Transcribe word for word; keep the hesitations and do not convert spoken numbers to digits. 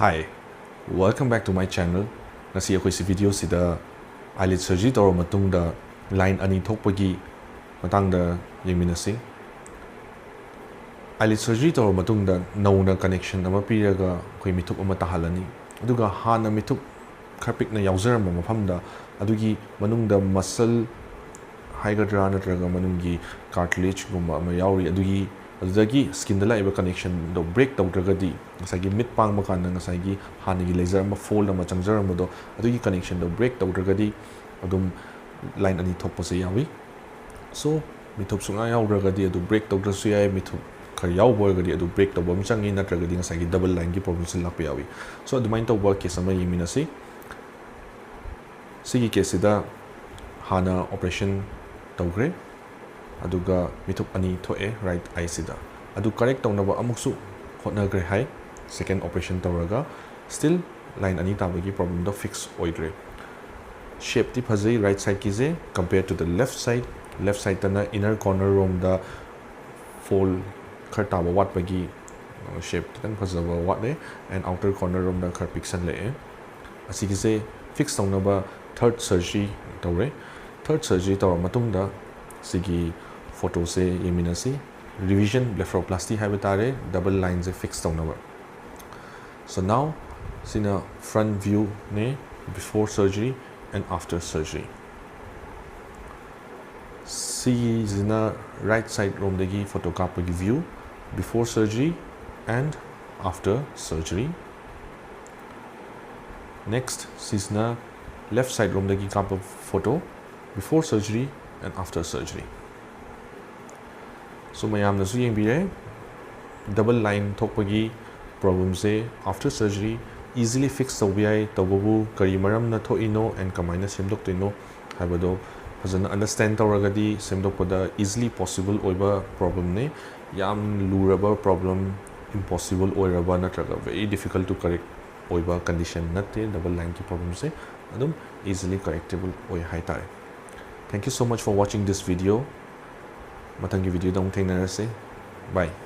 Hi, welcome back to my channel. ꯉꯁꯤ ꯑꯩꯈꯣꯏꯁꯤ ꯚꯤꯗꯤꯑꯣꯁꯤꯗ eyelid surgery ꯇꯧꯔꯕ ꯃꯇꯨꯡꯗ line ꯑꯅꯤ ꯊꯣꯛꯄꯒꯤ ꯃꯇꯥꯡꯗ ꯌꯦꯡꯃꯤꯟꯅꯁꯤ꯫ Eyelid surgery ꯇꯧꯔꯕ ꯃꯇꯨꯡꯗ ꯅꯧꯅ connection ꯑꯃ ꯄꯤꯔꯒ ꯑꯩꯈꯣꯏ ꯃꯤꯊꯨꯞ ꯑꯃ ꯇꯥꯍꯜꯂꯅꯤ꯫ ꯑꯗꯨꯒ ꯍꯥꯟꯅ ꯃꯤꯊꯨꯞ ꯈꯔ ꯄꯤꯛꯅ ꯌꯥꯎꯖꯔꯝꯕ ꯃꯐꯝꯗ ꯑꯗꯨꯒꯤ ꯃꯅꯨꯡꯗ muscle ꯍꯥꯏꯒꯗ꯭ꯔꯥ ꯅꯠꯇ꯭ꯔꯒ ꯃꯅꯨꯡꯒꯤ cartilageꯒꯨꯝꯕ ꯑꯃ ꯌꯥꯎꯔꯤ, ꯑꯗꯨꯒꯤ, ꯑꯗꯨꯗꯒꯤ skinꯗ ꯂꯥꯛꯏꯕ connectionꯗꯣ break ꯇꯧꯗ꯭ꯔꯒꯗꯤ, ꯉꯁꯥꯏꯒꯤ ꯃꯤꯠ ꯄꯥꯡꯕ ꯀꯥꯟꯗ ꯉꯁꯥꯏꯒꯤ ꯍꯥꯟꯅꯒꯤ laser ꯑꯃ fold ꯑꯃ ꯆꯪꯖꯔꯝꯕꯗꯣ, ꯑꯗꯨꯒꯤ connectionꯗꯣ break ꯇꯧꯗ꯭ꯔꯒꯗꯤ ꯑꯗꯨꯝ line ꯑꯅꯤ ꯊꯣꯛꯄꯁꯦ ꯌꯥꯎꯏ꯫ So, ꯃꯤꯊꯨꯞ ꯁꯨꯡꯌꯥ ꯌꯥꯎꯗ꯭ꯔꯒꯗꯤ, ꯑꯗꯨ break ꯇꯧꯗ꯭ꯔꯁꯨ ꯌꯥꯏ, ꯃꯤꯊꯨꯞ ꯈꯔ ꯌꯥꯎꯕ ꯑꯣꯏꯔꯒꯗꯤ ꯑꯗꯨ break ꯇꯧꯕ ꯑꯃ ꯆꯪꯉꯤ, ꯅꯠꯇ꯭ꯔꯒꯗꯤ ꯉꯁꯥꯏꯒꯤ double lineꯒꯤ problemꯁꯦ ꯂꯥꯛꯄ ꯌꯥꯎꯏ꯫ So, ꯑꯗꯨꯃꯥꯏꯅ ꯇꯧꯕ case ꯑꯃ ꯌꯦꯡꯃꯤꯟꯅꯁꯤ꯫ ꯁꯤꯒꯤ caseꯁꯤꯗ ꯍꯥꯟꯅ operation ꯇꯧꯈ꯭ꯔꯦ, ꯑꯗꯨꯒ ꯃꯤꯊꯨꯞ ꯑꯅꯤ ꯊꯣꯛꯑꯦ right eyeꯁꯤꯗ꯫ ꯑꯗꯨ correct ꯇꯧꯅꯕ ꯑꯃꯨꯛꯁꯨ ꯍꯣꯠꯅꯈ꯭ꯔꯦ ꯍꯥꯏ, second operation ꯇꯧꯔꯒ, still line ꯑꯅꯤ ꯇꯥꯕꯒꯤ problemꯗꯣ fix ꯑꯣꯏꯗ꯭ꯔꯦ꯫ Shapeꯇꯤ ꯐꯖꯩ right sideꯀꯤꯁꯦ, compare to the left side꯫ Left sideꯇꯅ inner corner ꯔꯣꯝꯗ fold ꯈꯔ ꯇꯥꯕ ꯋꯥꯠꯄꯒꯤ, ꯑ, shape ꯈꯤꯇꯪ ꯐꯖꯕ ꯋꯥꯠꯂꯦ, and outer corner ꯔꯣꯝꯗ ꯈꯔ ꯄꯤꯛꯁꯜꯂꯛꯑꯦ꯫ ꯑꯁꯤꯒꯤꯁꯦ fix ꯇꯧꯅꯕ third surgery ꯇꯧꯔꯦ꯫ Third surgery ꯇꯧꯔ ꯃꯇꯨꯡꯗ ꯁꯤꯒꯤ photoꯁꯦ ꯌꯦꯡꯃꯤꯟꯅꯁꯤ꯫ Revision blepharoplasty ꯍꯥꯏꯕ ꯇꯥꯔꯦ, double lineꯁꯦ fix ꯇꯧꯅꯕ꯫ So now, ꯁꯤꯅ front viewꯅꯦ, before surgery and after surgery꯫ ꯁꯤꯁꯤꯅ right side ꯔꯣꯝꯗꯒꯤ photo ꯀꯥꯞꯄꯒꯤ view, before surgery and after surgery꯫ Next, ꯁꯤꯁꯤꯅ left side ꯔꯣꯝꯗꯒꯤ ꯀꯥꯞꯄ photo, before surgery and after surgery꯫ So, ꯃꯌꯥꯝꯅꯁꯨ ꯌꯦꯡꯕꯤꯔꯦ, double line ꯊꯣꯛꯄꯒꯤ problemꯁꯦ after surgery easily fix ꯇꯧꯕ ꯌꯥꯏ꯫ ꯇꯧꯕꯕꯨ ꯀꯔꯤ ꯃꯔꯝꯅ ꯊꯣꯛꯏꯅꯣ and ꯀꯃꯥꯏꯅ ꯁꯦꯝꯗꯣꯛꯇꯣꯏꯅꯣ ꯍꯥꯏꯕꯗꯣ ꯐꯖꯅ understand ꯇꯧꯔꯒꯗꯤ ꯁꯦꯝꯗꯣꯛꯄꯗ easily possible ꯑꯣꯏꯕ problemꯅꯤ꯫ ꯌꯥꯝ ꯂꯨꯔꯕ problem, impossible ꯑꯣꯏꯔꯕ ꯅꯠꯇ꯭ꯔꯒ very difficult to correct ꯑꯣꯏꯕ condition ꯅꯠꯇꯦ double lineꯒꯤ problemꯁꯦ, ꯑꯗꯨꯝ easily correctable ꯑꯣꯏ ꯍꯥꯏꯇꯥꯔꯦ꯫ Thank you so much for watching this video. ꯃꯊꯪꯒꯤ videoꯗ ꯑꯃꯨꯛ ꯊꯦꯡꯅꯔꯁꯦ꯫ Bye.